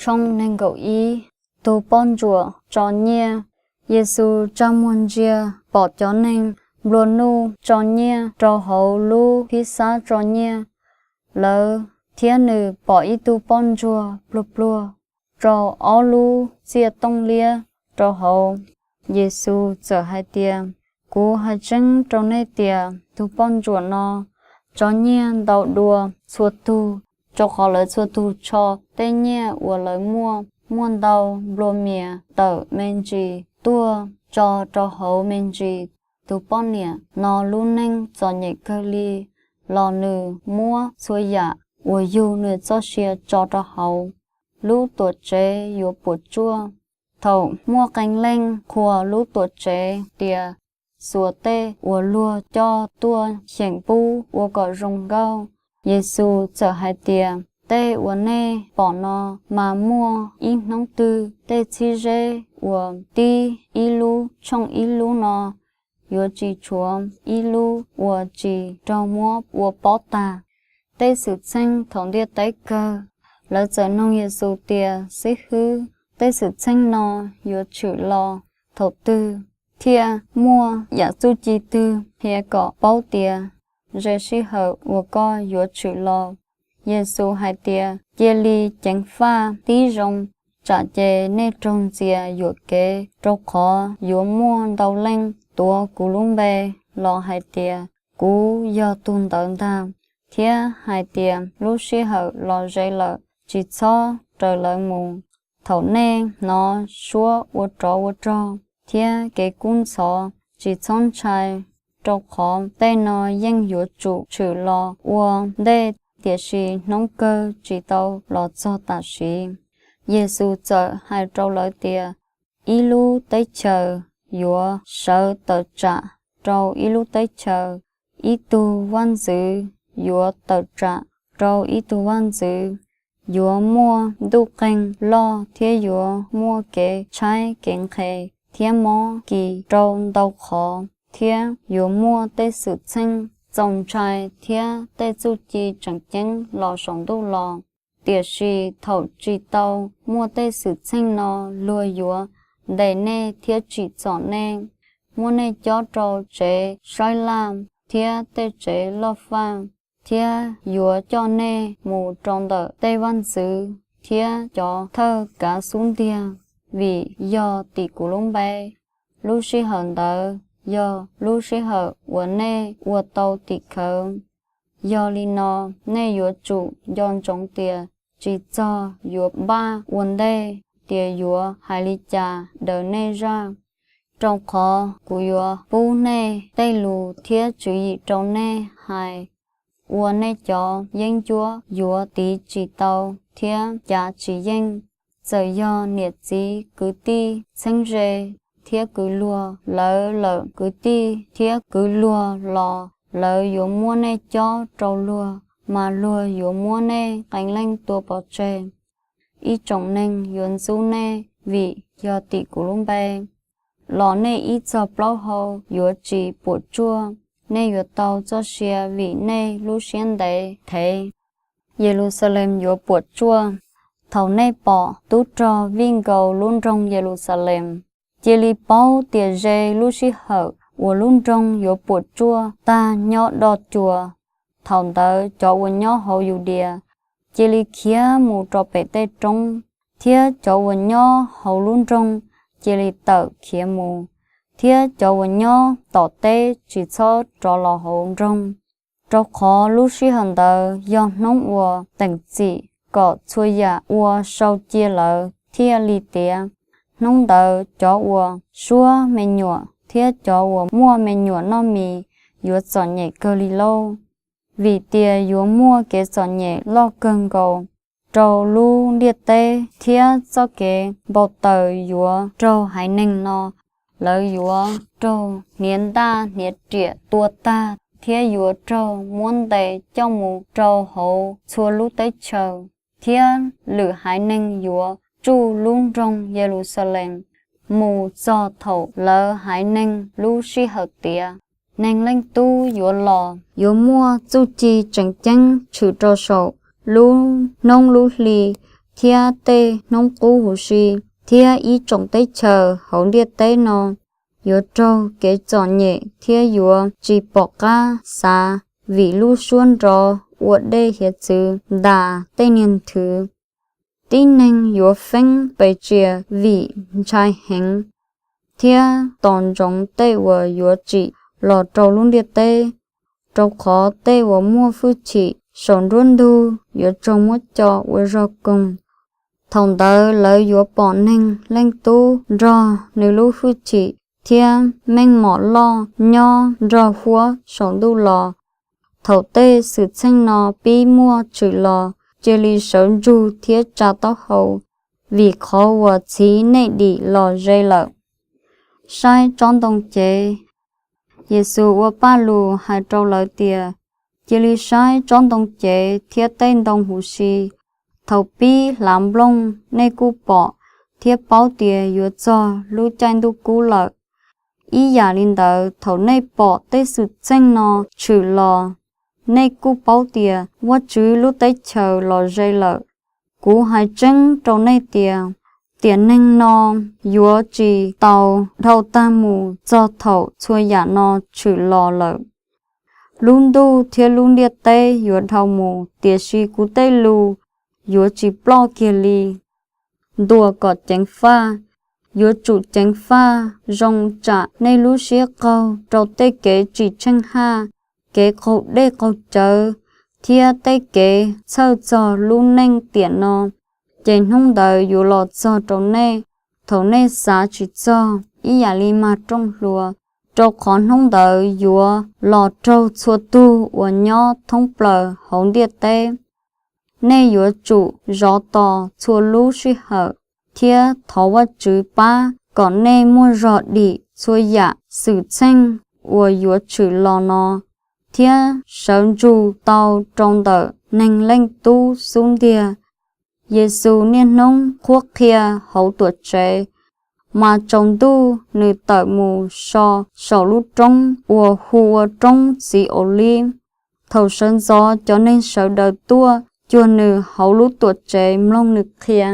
Tshooj nees nkaum ib. Tus poj ntsuam tso nyiaj. Yexus tsa muag ntsia pom cov neeg nplua nuj tso nyiaj rau hauv lub phib xab tso nyiaj lawm, thiab nws pom ib tug poj ntsuag pluag pluag tso ob lub tsiaj tooj liab rau hauv. Yexus txawm hais tias, Kuv hais tseeb rau nej tias tus poj ntsuam no tso nyiaj ntau dua txhua tug, rau qhov lawv txhua tug tso tej nyiaj uas lawv muaj muaj ntau nplua mias tawm me ntsis tuaj tso rau hauv me ntsis. Tus poj niam no lub neej txom nyem kawg li, los nws muab txhua yam uas yug nws txoj sia tso rau hauv. Lub tuam tsev yuav puas tsuaj. Thaum muaj qee leej qhuas lub tuam tsev tias xuas tej uas luag coj tuaj xyeem pub ua kom zoo nkauj. Yexus txawm hais tias, Tej uas nej pom no mas muaj ib hnub twg tej txhib zeb uas tib ib lub tshooj ib lub no yuav tsis tshuav ib lub uas tsis raug muab ua pob tag. Tej xwm txheej thaum ntiaj teb kawg. Lawv txawm nug Yexus tias, Xib hwb, tej xwm txheej no yuav tshwm los thaum twg, thiab muaj yam txuj ci twg qhia kom paub tias ze sij hawm uas koj yuav tshwm los? Yexus hais tias, Cia li ceev faj tib zoo, tsam ces nej raug ntxias yuam kev, rau qhov yuav muaj ntau leej tuav kuv lub npe los hais tias, Kuv yog tus ntawd ntag, thiab hais tias, Lub sij hawm los ze lawm, tsis txhob raws lawv mus. Thaum nej hnov suab ua rov ua rog thiab kev kub ntxhov, tsis txhob ntshai, rau qhov tej no yeej yuav tsum tshwm los ua ntej, tiam sis hnub kawg tsis tau los txog tam sim. Yexus txawm hais rau lawv tias, Ib lub teb chaws yuav sawv tawm tsam rau ib lub teb chaws, ib tug vaj ntxwv yuav tawm tsam rau ib tug vaj ntxwv. Yuav muaj ntuj qeeg loj thiab yuav muaj kev tshaib kev nqhis thiab mob kis rau ntau qhov, thiab yuav muaj tej xwm txheej txaus ntshai thiab tej txuj ci tseem ceeb los saum ntuj los. Tiam sis thaum tsis tau muaj tej xwm txheej no, luag yuav ntes nej thiab tsim txom nej, muab nej cob rau tsev saib laj thiab tej tsev loj faj, thiab yuav coj nej mus rau ntawm tej vaj ntxwv thiab cov thawj kav xub ntiag vim yog tim kuv lub npe. Lub sij hawm ntawd yog lub sij hawm uas nej ua tau tim khawv. Yog li no, nej yuav tsum nco ntsoov tias tsis txog yuav npaj ua ntej tias yuav hais li cas daws nej zaj, rau qhov kuv yuav pub nej tej lus thiab tswv yim rau nej hais. Ua nej cov yeeb ncuab yuav tiv tsis tau thiab cav tsis yeej. Txawm yog niam txiv kwv tij txheeb ze thiab kwv luag, lawv lawm kwv tij thiab kwv luag los lawv yuav muab nej cob rau luag, mas luag yuav muab nej qee leej tua pov tseg. Ib tsoom neeg yuav ntxub nej vim yog tim kuv lub npe. Los nej ib txog plaub hau yuav tsis puas tsuaj, nej yuav tau txoj sia vim nej lub siab ntev thev. Yeluxalees yuav puas tsuaj. Thaum nej pom tub rog vij nkaus lub nroog Yeluxalees, cia li paub tias ze lub sij hawm uas lub nroog yuav puas tsuaj tag nyob do cua. Thaum ntawd cov uas nyob hauv Yudeas cia li khiav mus rau pem tej roob, thiab cov uas nyob hauv lub nroog cia li tawm khiav mus, thiab cov uas nyob tom teb tsis txhob rov los hauv nroog. Rau qhov lub sij hawm ntawd yog hnub uas teem txim kom txhua yam ua sau cia lawm thiaj li tiav. Hnub ntawd cov uas suab me nyuam thiab cov uas muaj me nyuam noj mis yuav txom nyem kawg li lauj! Vim tias yuav muaj kev txom nyem loj kawg nkaus rau lub ntiaj teb, thiab txoj kev npau taws yuav raug haiv neeg no. Lawv yuav raug hniav ntaj hniav riam tua tag, thiab yuav raug muab ntes coj mus rau hauv txhua lub teb chaws, thiab lwm haiv neeg yuav tsuj lub nroog Yeluxalees mus txog thaum lawv haiv neeg lub sij hawm tiav. Neeg Leej Tub yuav los, yuav muaj txuj ci tseem ceeb tshwm rau saum lub hnub lub hli, thiab tej hnub qub huv si, thiab ib tsoom teb chaws hauv ntiaj teb no yuav raug kev txom nyem thiab yuav tsis pom qab xav vim lub suab nrov ua dej hiav txwv ntas tej niag nthwv. Tib neeg yuav feeb pes tsias vim ntshai heev, thiab tos ntsoov tej uas yuav tsim los rau lub ntiaj teb, rau qhov tej uas muaj hwj chim saum nruab ntug yuav raug muab co ua zog koog. Thaum ntawd lawv yuav pom Neeg Leej Tub nrog nws lub hwj chim thiab meej mom loj nyob nrog huab saum ntuj los. Thaum tej xwm txheej no pib muaj tshwm los, cia li sawv ntsug thiab tsa taub hau, vim qhov uas txhiv nej dim los ze lawm. Saib tsob ntoo cev. Yexus ua paj lus hais rau lawv tias, Cia li saib tsob ntoo cev thiab tej ntoo huv si. Thaum pib hlav nplooj, nej kuj pom thiab paub tias yuav txog lub caij ntuj kub lawm. Ib yam li ntawd, thaum nej pom tej xwm txheej no tshwm los, nej kuj paub tias Vajtswv lub teb chaws los ze lawm. Kuv hais tseeb rau nej tias, tiam neeg no yuav tsis tau dhau tag mus txog thaum txhua yam no tshwm los lawm. Lub ntuj thiab lub ntiaj teb yuav dhau mus, tiam sis kuv tej lus yuav tsis ploj kiag li. Ntuas kom ceev faj. Yuav tsum ceev faj zoo tsam nej lub siab qaug rau tej kev tsis tsheej haj, kev qaug dej qaug cawv, thiab tej kev txhawj txog lub neej tiam no, ces hnub ntawd yuav los txog rau nej thaum nej xav tsis txog. Ib yam li mag rooj hlua, rau qhov hnub ntawd yuav los raug txhua tus uas nyob thoob plaws hauv ntiaj teb. Nej yuav tsum zov tos txhua lub sij hawm, thiab thov Vajtswv pab kom nej muaj zog dim txhua yam xwm txheej uas yuav tshwm los no, thiab sawv ntsug tau rau ntawm Neeg Leej Tub xub ntiag. Yexus niaj hnub qhuab qhia hauv Tuamtsev, mas tsaus ntuj nws tawm mus so saum lub roob uas hu ua Roob Txiv Auliv. Thaum sawv ntxov cov neeg sawv daws tuaj cuag nws hauv lub Tuamtsev mloog nws qhia.